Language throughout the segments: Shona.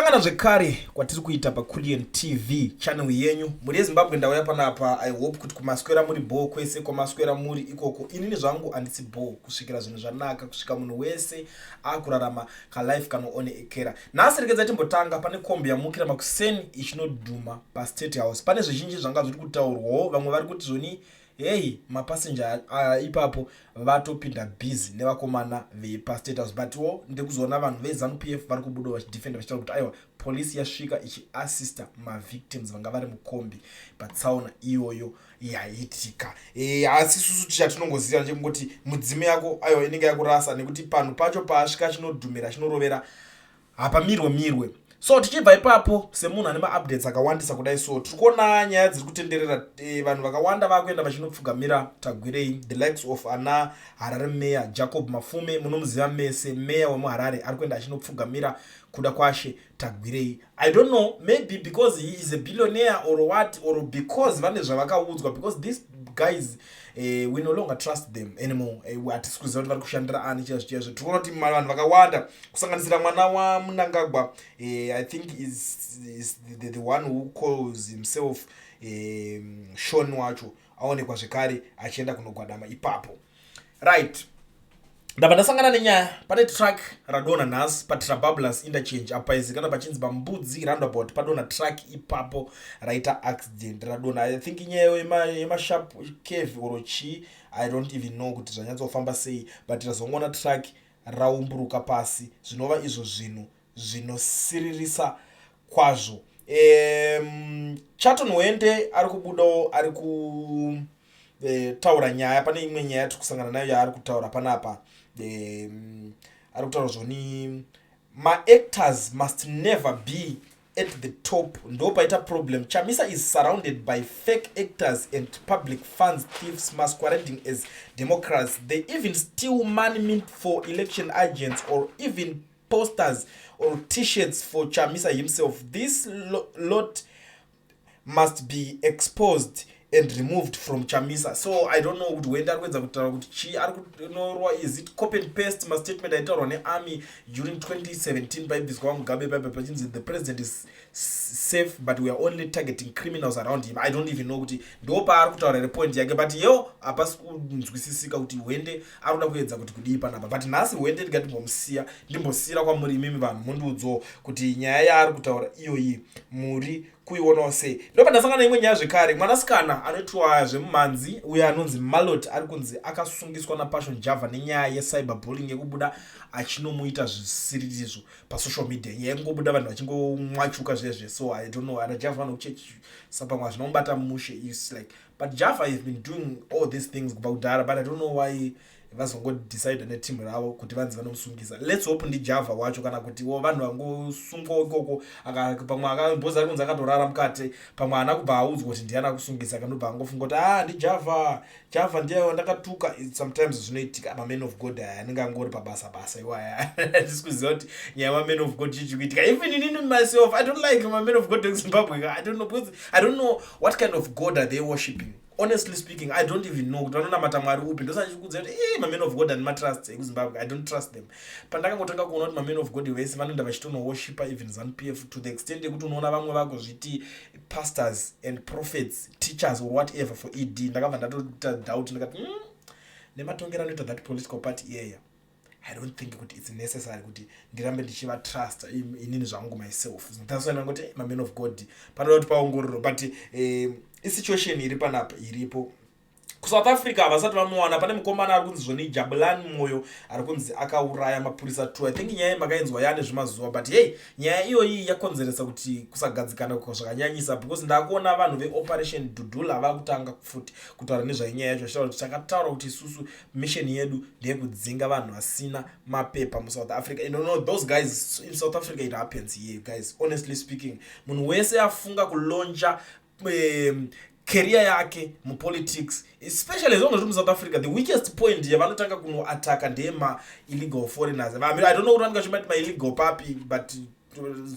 Kusangana zvekare kwatiri kuita paCulian TV channel yenyu, mhuri yeZimbabwe. Ndauya panapa. I hope kuti kumaswera muri bho, kwese kwamaswera muri ikoko. Inini zvangu handisi bho kusvikira zvinhu zvanaka, kusvika munhu wese akurarama kalife kanoonekera. Nhasi rekedza timbotanga pane kombi yamukira makuseni ichinodhuma paState House. Pane zvizhinji zvanga zviri kutaurwawo. Vamwe vari kuti zvoni, hei, mapasenja ipapo vatopinda busy nevakomana vepaState House, butwo ndekuzoona vanhu veZANU PF vari kubuda vachidefenda, vachitaura kuti aiwa, polisi yasvika ichiassista mavictims vanga vari mukombi patsaona iyoyo yaitika. Asi isusu chatinongoziva ndechekungoti mudzimu yako, aiwa, inenge yakurasa, nekuti panhu pacho paasvika achinodhumira, achinorovera, hapamirwe mirwe. So tichibva ipapo, semunhu ane maupdates akawandisa kudai, so tiri kuona nyaya dziri kutenderera. Vanhu vakawanda vakuenda vachinopfugamira Tagwirei, the likes of ana Harare Mayor Jacob Mafume. Munomuziva mese, meya wemuHarare ari kuenda achinopfugamira Kuda Kwashe Tagwirei. I don't know, maybe because he is a billionaire or what, or because vane zvavakaudzwa, because these guys, we no longer trust them anymore. Hatisi kuziva kuti vari kushandira ani chaizvo chaizvo. Tiri kuona kuti vanhu vakawanda, kusanganisira mwana waMnangagwa, I think is the one who calls himself Shon wacho, aonekwa zvekare achienda kunogwadama ipapo. Right, ndabva ndasangana nenyaya. Pane truck radonha nhasi paTrabablas Interchange apo paizikana pachinzi paMbudzi Roundabout. Padonha truck ipapo, raita accident, radonha. I think inyaya yemasharp curve or chii, I don't even know kuti zvanyatsofamba sei, but razongoona truck raumburuka pasi, zvinova izvo zvinhu zvinosiririsa kwazvo. Chaton Wende ari kubudawo, ari kutaura nyaya. Pane imwe nyaya tiri kusangana nayo yaari kutaura panapa. Ari kutaura zvoni, maactors must never be at the top, ndo paita problem. Chamisa is surrounded by fake actors and public funds thieves masquerading as Democrats. They even steal money meant for election agents or even posters or T-shirts for Chamisa himself. This lot must be exposed and removed from Chamisa. So I don't know kuti Wende ari kuedza kutaura kuti chii. Ari kunorwa, is it copy and paste mastatement aitaurwa nearmy during 2017 paibviswa vaMugabe, paipa pachinzi the president is safe, but we are only targeting criminals around him? I don't even know kuti ndo paari kutaura here point yake, but yo hapasi kunzwisisika kuti Wende ari kuda kuedza kuti kudii panapa. But nhasi Wende ndingatimbomusiya, ndimbosiyira kwamuri imimi vanhu, mundiudzowo kuti nyaya yaari kutaura iyoyi muri kuionawo sei. Ndopa ndasangana neimwe nyaya zvekare. Mwanasikana anoitwa zvemumhanzi uyo anonzi Malot ari kunzi akasungiswa naPassion Java nenyaya yecyberbullying, yekubuda achinomuita zvisiririzvo pasocial media, nyaya yekungobuda vanhu vachingomwachuka zvezve. So I don't know, ana Java vanokuchechi pamwe hazvinomubata mushe is like, but Java have been doing all these things kubva kudhara, but I don't know why vazongodecida netimu ravo kuti vanzi vanomusungisa. Let's hope ndiJava wacho, kana kutiwo vanhu vangosungwawo ikoko. Pamwe akambozi ari kunzi akatorara mukati, pamwe haana kubva audzwa kuti ndiani akusungisa, akandobva angofunga kuti ah, ndiJava, Java ndiye wandakatuka. Sometimes zvinoitika, mamen of God aya anenge angori pabasa basa iwaya. Handisi kuziva kuti nyaya yemamen of God chii chikuitika. Even inini myself, I don't like mamen of God ekuZimbabwe. I don't know, because I don't know what kind of God are they worshipping. Honestly speaking, I don't even know kuti vanonamata Mwari upi. Ndosachikudza kuti mamen of God handimatrust ekuZimbabwe. I don't trust them. Pandakangotanga kuona kuti mamen of God vese vanoenda vachitonoworshipa even ZANU PF, to the extent yekuti unoona vamwe vakuzviti pastors and prophets, teachers or whatever for ED, ndakabva ndatoita doubt. Ndikati, nematongero anoita that political party iyeya, I don't think kuti it's necessary kuti ndirambe ndichivatrust inini zvangu myself. That's why ndangoti mamen of God panoda kuti paongororo. But isituation iri panapa iripo kuSouth Africa, havasati vamuwana. Pane mukomana ari kunzi zvoni Jabulani Moyo, ari kunzi akauraya mapurisa 2. I think nyaya yemakainzwa yaane zvemazuva, but hey, nyaya iyoyi yakonzeresa kuti kusagadzikana zvakanyanyisa, because ndakuona vanhu veOperation Dudula vakutanga futi kutaura nezvainyaya yacho, vachitaura kuti takataura kuti isusu mission yedu ndeyekudzinga vanhu vasina mapepa muSouth Africa. And know those guys in South Africa, it happens here, guys. Honestly speaking, munhu wese afunga kulauncha career yake mupolitics, especially as long as muSouth Africa, the weakest point yavanotanga kunoataka ndeyema-illegal foreigners. I don't know kuti vanenge vachimati maillegal papi, but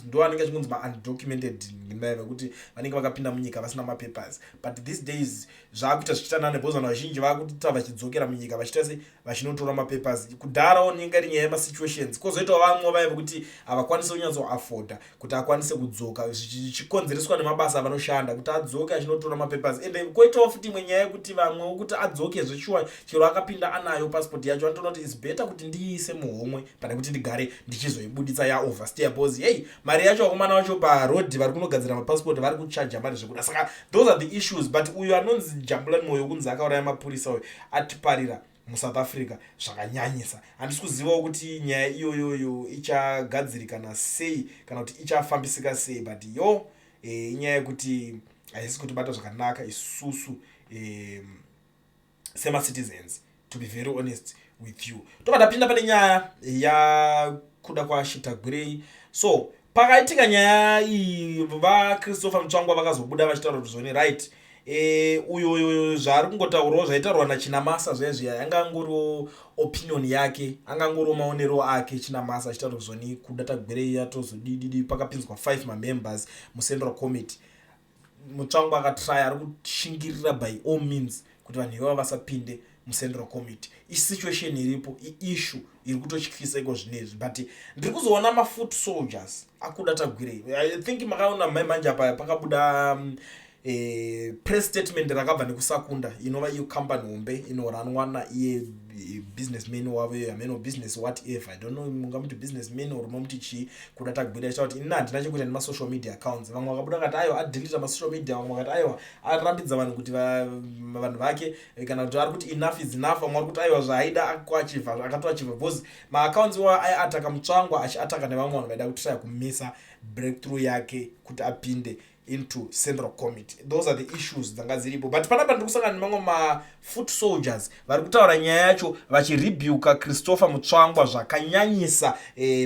Ndo anenge achingonzi maundocumented vekuti vanenge vakapinda munyika vasina mapapers. But these days zvaakuita zvichiita nane because vanhu vazhinji vakuita vachidzokera munyika, vachiita se vachinotora mapapers. Kudharawo ninga iri nyaya yemasituations. Kwozoitawo vamwe vaya vekuti havakwanisi kunyatsoafforda kuti akwanise kudzoka, zvichikonzereswa nemabasa avanoshanda, kuti adzoke achinotora mapapers. Ende kwoitawo futi imwe nyaya yekuti vamwewo kuti adzoke zveshuwa, chero akapinda anayo passport yacho, anotoona kuti is better kuti ndiise muhomwe pane kuti ndigare ndichizoibuditsa yaoverstay, because hey, mari yacho, vakomana vacho parodhi vari kunogadzira mapassport vari kuchaja mari zvekuda. Saka those are the issues. But uyu anonzi Jabulani Moyo, kunzi akauraya mapurisa uyu, atiparira muSouth Africa zvakanyanyisa. Handisi kuzivawo kuti nyaya iyoyoyo ichagadzirikana sei kana kuti ichafambisika sei, but yo inyaya yekuti haisi kutibata zvakanaka isusu semacitizens, to be very honest with you. Tobva tapinda pane nyaya yakuda kwaShe Tagwirei. So pakaitika nyaya iyi, vaChristopher Mutsvangwa vakazobuda vachitaura kuti zvoni, right, uyo zvaari kungotaurawo zvaitaurwa naChinamasa zviya zviya, yanga angoriwo opinion yake, angangoriwo maonero ake Chinamasa, achitaura kuti zvoni Kuda Tagwirei yatozodididi. Pakapinzwa 5 mamembers mucentral committee. Mutsvangwa akatry, ari kushingirira by all means kuti vanhu ivava vasapinde mucentral committee. Isituation iripo, iissue iri kutotyisa iko zvinezvi, but ndiri kuzoona mafoot soldiers akuda Tagwirei. I think makaona mai manje apa pakabuda press statement rakabva nekuSakunda, inova iyo kambani hombe inoranwa naiye businessman wavo, hameno business whatever, I don't know, mungamuti businessman or mamuti chii, Kuda Tagwirei, achitaura kuti inini handina chekuita nemasocial media accounts. Vamwe vakabuda vakati aiwa, adelita masocial media. Vamwe vakati aiwa, arambidza vanhu kuti vanhu vake kana kuti ari kuti enough is enough. Vamwe vari kuti aiwa, zvaaida akuachieva akatoachieva, because maaccounts iwayo aiataka Mutsvangwa, achiataka nevamwe vanhu vaida kutraya kumisa breakthrough yake kuti apinde into central committee. Those are the issues dzanga dziripo. But panapa ndiri kusangana nemamwe mafoot soldiers vari kutaura nyaya yacho, vachirebuka Christopher Mutsvangwa zvakanyanyisa.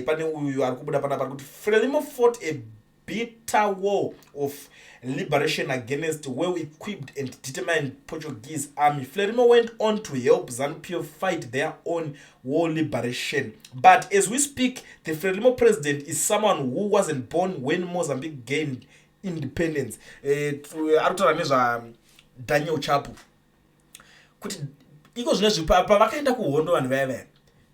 Pane uyu ari kubuda panapa ari kuti Frelimo fought a bitter war of liberation against well-equipped and determined Portuguese army. Frelimo went on to help ZANU-PF fight their own war liberation. But as we speak, the Frelimo president is someone who wasn't born when Mozambique gained independence. Ari kutaura nezva Daniel Chapo kuti iko zvinezvi pavakaenda kuhondo, vanhu vaya vaya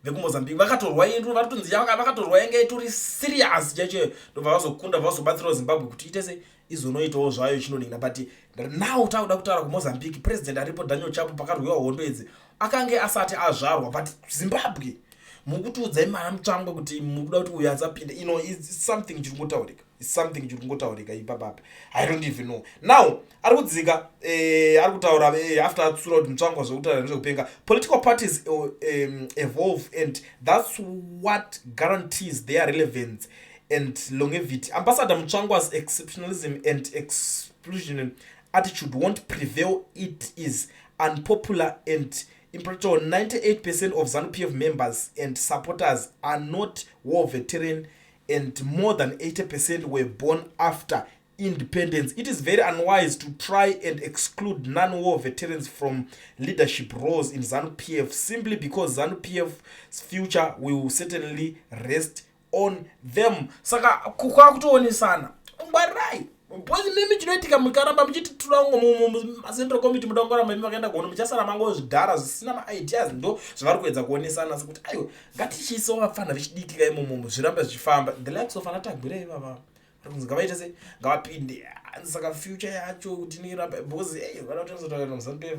vekuMozambique vakatorwa indu, vari kutonzi vakatorwa, yange itori serious chaicho. Ndobva vazokunda, vazobatsirawo Zimbabwe kuti ite se izonoitawo zvayo chinoningina. But now takuda kutaura kuMozambique, president aripo Daniel Chapo, pakarwiwa hondo idzi akange asati azvarwa. But Zimbabwe mukutiudzai mana Mutsvangwa kuti mukuda kuti uyu asapinde. It's something chiri kungotaurika, it's something chiri kungotaurika ipapapa. I don't even know. Now ari kudzika, ari kutaura after atsura kuti Mutsvangwa zvekutaura ndezvekupenga. Political parties evolve and that's what guarantees their relevance and longevity. Ambassador Mutsvangwa's exceptionalism and exclusion attitude won't prevail. It is unpopular and impractical. 98% of ZANU-PF members and supporters are not war veteran and more than 80% were born after independence. It is very unwise to try and exclude non-war veterans from leadership roles in ZANU-PF simply because ZANU-PF's future will certainly rest on them. Saka kwakutoonesana, ngwarirai, because mimi chinoitika mukaramba muchiti macentral committee muda kungoramba imi makaenda kuhondo, muchasara mangozvidhara zvisina maideas. Ndo zvavari kuedza kuonesana sekuti aiwa, ngatichiisawo vapfana vechidiki kaimomomo, zvirambe zvichifamba. The likes of anaTagwirei ivava kunzi ngavaite se ngavapinde. Saka future yacho kuti iniramba, because ei vada kunyatsotaura muZANU-PF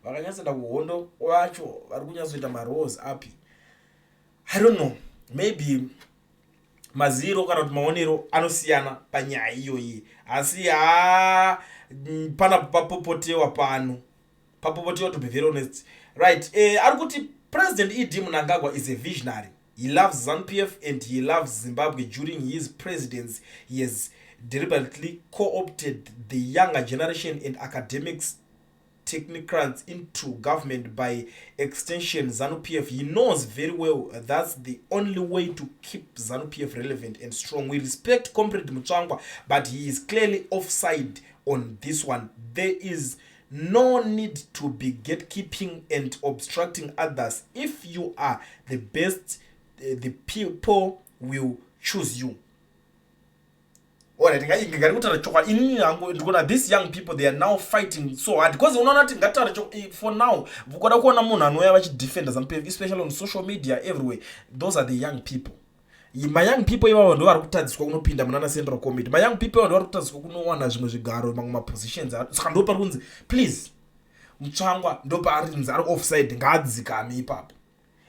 vakanyatsoenda kuhondo vacho vari kunyatsoita maroles api? I don't know, maybe maziro kana kuti maonero anosiyana panyaya iyoyi. Asi ha, pana papopotewa, pano papopotewa, to be very honest. Right, ari kuti President ED Mnangagwa is a visionary. He loves ZANU-PF and he loves Zimbabwe. During his presidency, he has deliberately co-opted the younger generation and academics, technocrats into government, by extension ZANU-PF. He knows very well that's the only way to keep ZANU-PF relevant and strong. We respect Comrade Mutsvangwa, but he is clearly offside on this one. There is no need to be gatekeeping and obstructing others. If you are the best, the people will choose you. Alright, ngari kutaura chokwadi. Inini hangu ndikuona these young people, they are now fighting so hard because unoona kuti, ngatitaure for now, kuda kuona munhu anouya vachidefenda ZANU-PF, especially on social media everywhere, those are the young people. Mayoung people ivavo ndo vari kutadziswa kunopinda munana central committee. Mayoung people ivavo ndo vari kutadziswa kunowana zvimwe zvigaro, mamwe mapositions. Saka ndo pari kunzi, please, Mutsvangwa ndo paari kunzi ari offside, ngaadzikame ipapo.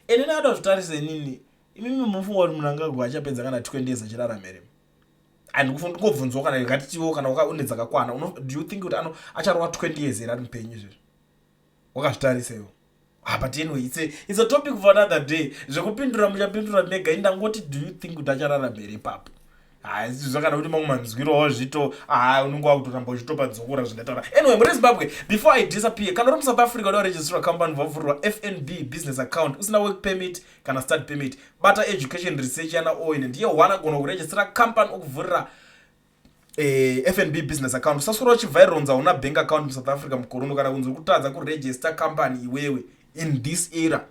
Ende ndakada kuzvitarisa inini, imimi mufunga kuti munhu angagwa achapedza kana 20 years achirarama here? Handikungobvunzwa kana ngatitiwo kana une dzakakwana. Do you think kuti ano acharova 20 years here ari mupenyu izvezvi? Wakazvitarisa iwo? Ah, but anyway, it's a topic for another day. Zvekupindura muchapindura mega. Indangoti, do you think kuti achararama here ipapo? Zvakana kuti mamwe manzwiro wazvito, ah, unonge wakutoramba uchitopa dzokora zvindataura. Anyway, muri Zimbabwe, before I disappear, kana uri muSouth Africa uda kuregisterwa company, vavhurwa FNB business account usina work permit kana study permit, bata Education Research yana Owen. Ndiye one agona kuregistera company, okuvhurira FNB business account. Usaswera uchivhaironza una bank account muSouth Africa mukorona, kana kunzi uri kutadza kuregister company iwewe in this era.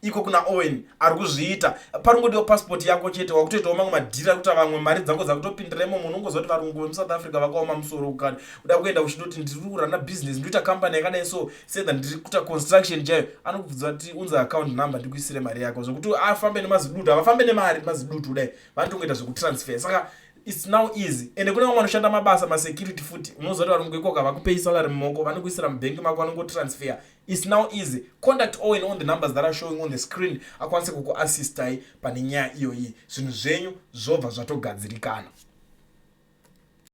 Iko kuna Owen ari kuzviita. Panongodiwa passport yako chete, wakutoitawo mamwe madhiri akuti vamwe mari dzako dzakutopindira imomo. Unongoziva kuti varungu vemuSouth Africa vakaoma musoro. Ukati uda kuenda uchindoti ndiri kurana business, ndikuita company yakadai, so sedha ndiri kuita construction chaiyo, anokubvunza kuti unze account number, ndikuisire mari yako. Zvokuti afambe nemazidutu, havafambe nemari mazidutu kudai, vanotongoita zvekutransfer. Saka it's now easy. Ende kune vamwe vanoshanda mabasa masecurity futi, unoziva kuti varungu ikoko havakupei salary mumaoko, vanokuisira mubhengi mako, vanongotransfer. It's now easy. Contact Owen on the numbers that are showing on the screen, akwanise kukuassistai pane nyaya iyoyi. Zvinhu zvenyu zvobva zvatogadzirikana.